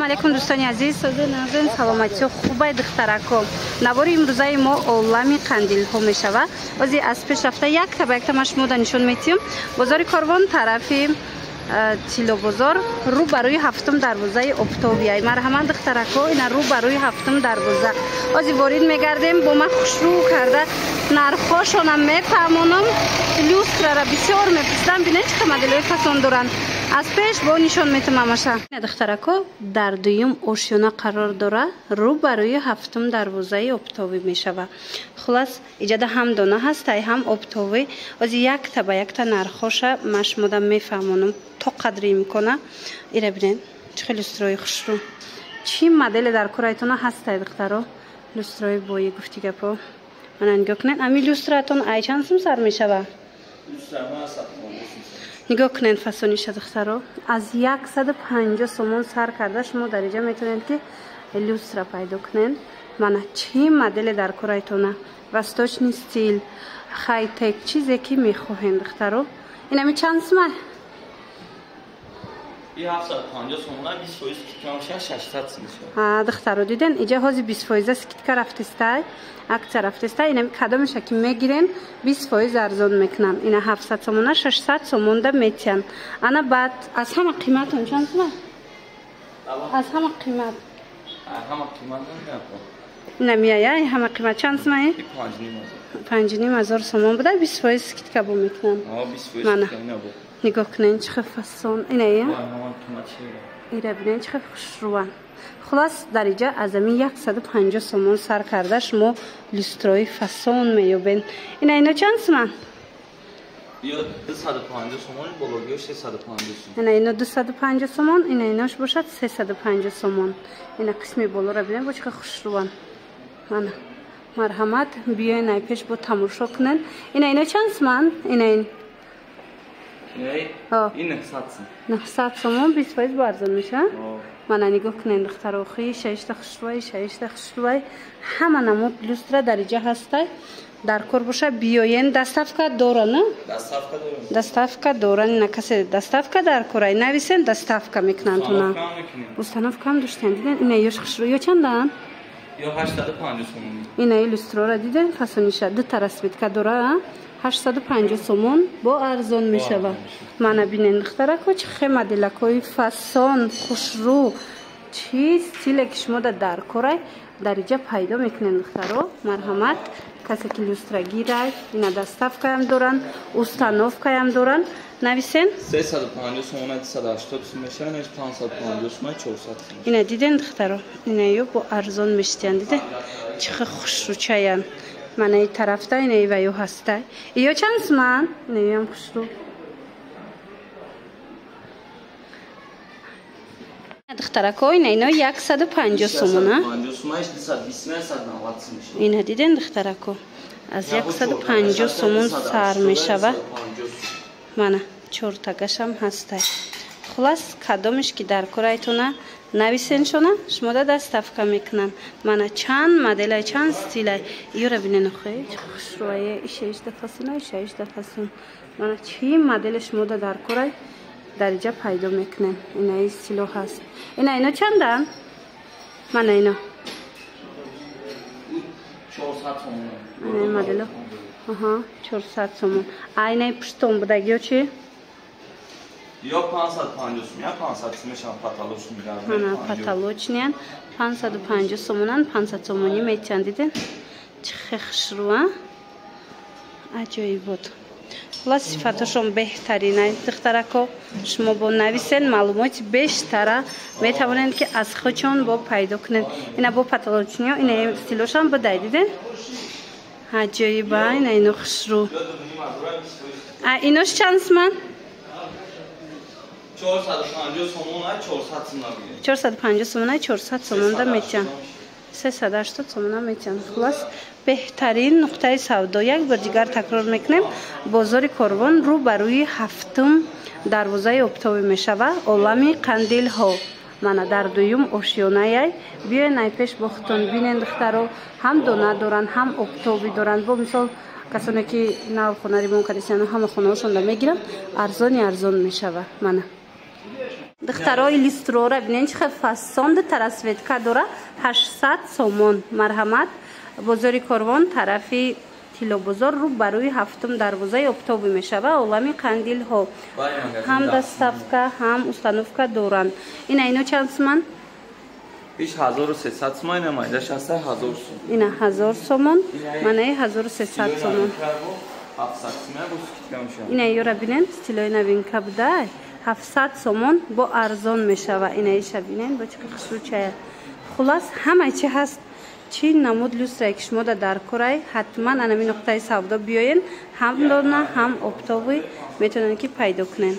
Салом алейкум, дӯстони азиз, созен саломатиё хубай, духтарако. Навори имрӯзаи мо олами қандилҳо мешавад. Ози аз пеш рафта якта ба якта ман шумода нишон метиҳам. Бозори Корвон, тарафи Тиллобозор, рӯ ба рӯи ҳафтум дарвозаи оптовия. Марҳамат, духтарако, ина рӯ ба рӯи ҳафтум дарвоза. Ози ворид мегардем, бо ман хушрӯ карда нархҳошонам мефаҳмонам. Люстрара бисёр мепурсидам, бинед, чӣ моделҳои фасон доранд. Аз пеш бо нишон метумамаша. Духтарако, дар дуюм ошёна қарор дора, рӯ ба рӯи ҳафтум дарвозаи оптовӣ мешава. Хулас, иҷада ҳам дона ҳастай, ҳам оптовӣ. Ози якта ба якта нархҳоша ман шумода мефаҳмонам то қадри имкона. Ира бинед, чӣ хел люстрои хушрӯ, чӣ моделе дар курайтона ҳастай, духтаро. Люстрои бои гуфти гапо. Мана, нигоҳ кунед, ами люстратон ай чанд сум сар мешава? Нигоҳ кунед фасониша, духтаро, аз 150 сомон сар карда шумо дар иҷа метавонед, ки люстра пайдо кунед. Мана, чӣ моделе дар курайтона, восточный стиль, хайтек, чизе ки мехоҳем, духтаро. Инами чанд сума? Духтаро, диден, иҷа ҳози 20 фоиза скидка рафтестай, акция рафтестай. Инами кадомеша ки мегирен, 20 фоиз арзон мекунанд. Ина 700 сомона 600 сомонда метиҳанд. Ана баъд аз ҳама қиматон чанд сума? Аз ҳама қимат инамияя, ҳама қимат чанд сума? 5500 сомон буда, 20 фоиз скидка бо мекунанд. Мана, нигоҳ кунед, чӣ хел фасон иная. Ира бинед, чӣ хел хушрӯан. Хулас, дар иҷа аз ами 150 сомон сар карда шумо люстрои фасон меёбед. Ина ино чанд суман? Ина ино 250 сомон, ина инош бошад 350 сомон. Ина қисми болоро бинед, бо чӣ хел хушрӯан. Мана, марҳамат, биёен, ай пеш бо тамошо кунед. Ина ино чанд суман? Ина ин 900 сомон, 20 фоиз бо арзон мешавад. Мана, нигоҳ кунед, духтарохи, шаишта хушрӯай, шаишта хушрӯай. Ҳама намуд люстра дар иҷа ҳастай. Дар кор боша, биёен. Доставка доран? Доставка доран. Ина касе доставка дар корай, нависен, доставка мекунанд. Туна установкаам доштен. Диден, ина ёш хушрӯ, ё чандаанд? Ина люстрора диден, фасониша, дута расцветка дора, 850 сомон бо арзон мешавад. Мана, бинен, духтарако, чӣ хе моделакҳои фасон, хушрӯ, чӣ стиле ки шумо дар корай, дар иҷа пайдо мекунед, духтаро. Марҳамат, касе ки люстра гирай, ина доставкаям доранд, установкаям доранд, нависен. Ина диден, духтаро, ина ё бо арзон мештиянд. Диден, чӣ хе хушрӯчаянд. Мана, и тарафта ина иваю ҳаста. Ё чанд суман? Инаёам хушрӯ, духтарако. Ина ино 150 сомона. Ина диден, духтарако, аз 150 сомон сар мешава. Мана, чортагашам ҳастай. Хулас, кадомеш ки дар корайтона, нависеншона, шумода доставка мекунанд. Мана, чанд моделай, чанд стилай. Ёра бинен, охе, хушрӯае, ишаишда фасона, ишаишда фасон. Мана, чӣ модели шумода дар корай, дар иҷа пайдо мекунем. Инаи стило ҳаст. Ина ино чандаанд? Мана, ино модело 400 сомон. А инаи пуштон будагиё чӣ? Ё 550 сум, я 500 сум мешаванд, потолочный. Ана, потолочныян 550 сомонан, 500 сомонӣ метиҳанд. Диден, чӣ хе хушрӯа, аҷоибот. Хулас, сифатошон беҳтарина, духтарако. Шумо бо нависен, маълумоти бештара метавонед, ки аз худшон бо пайдо кунед. Ина бо потолочныё, ина стилошам будай, диден, аҷоиба. Ина ино хушрӯ. А инош чанд суман? 450 сомон, 400 сум. 450 сомона, 400 сомонда метиҳанд, 380 сомона метиҳанд. Хулас, беҳтарин нуқтаи савдо. Як бор дигар такрор мекунем: бозори Корвон, рӯ ба рӯи ҳафтум дарвозаи оптовӣ мешава, олами қандилҳо. Мана, дар дуюм ошёнаяй. Биёен, ай пеш бо худтон бинен, духтаро. Ҳам дона доранд, ҳам оптовӣ доранд. Бо мисол, касоне ки нав хона ремонт кардисияну, ҳама хонаҳошонда мегиранд, арзони арзон мешава. Мана. Духтарои люстрора бинен, чӣ хел фасон, дута расцветка дора, 800 сомон. Марҳамат, бозори Корвон, тарафи Тиллобозор, рӯ ба рӯи ҳафтум дарвозаи оптовый мешава. Олами қандилҳо ҳам доставка, ҳам установка доранд. Ина, ино чанд суман? Иш 1300 суман, ина майда шаста 1000 сум. Ина 1000 сомон, манаи 1300 сомон. 700 суман бо скидка мешава. Ина ёра бинен, стилои новинка буда, 700 сомон, бо арзон мешава. Ина иша бинен, бо чӣ хушрӯчая. Хулас, ҳама чи ҳаст. Чӣ намуд люстрае ки шумо дар корай, ҳатман анами нуқтаи савдо биёен. Ҳам дона, ҳам оптовый метавонед ки пайдо кунед.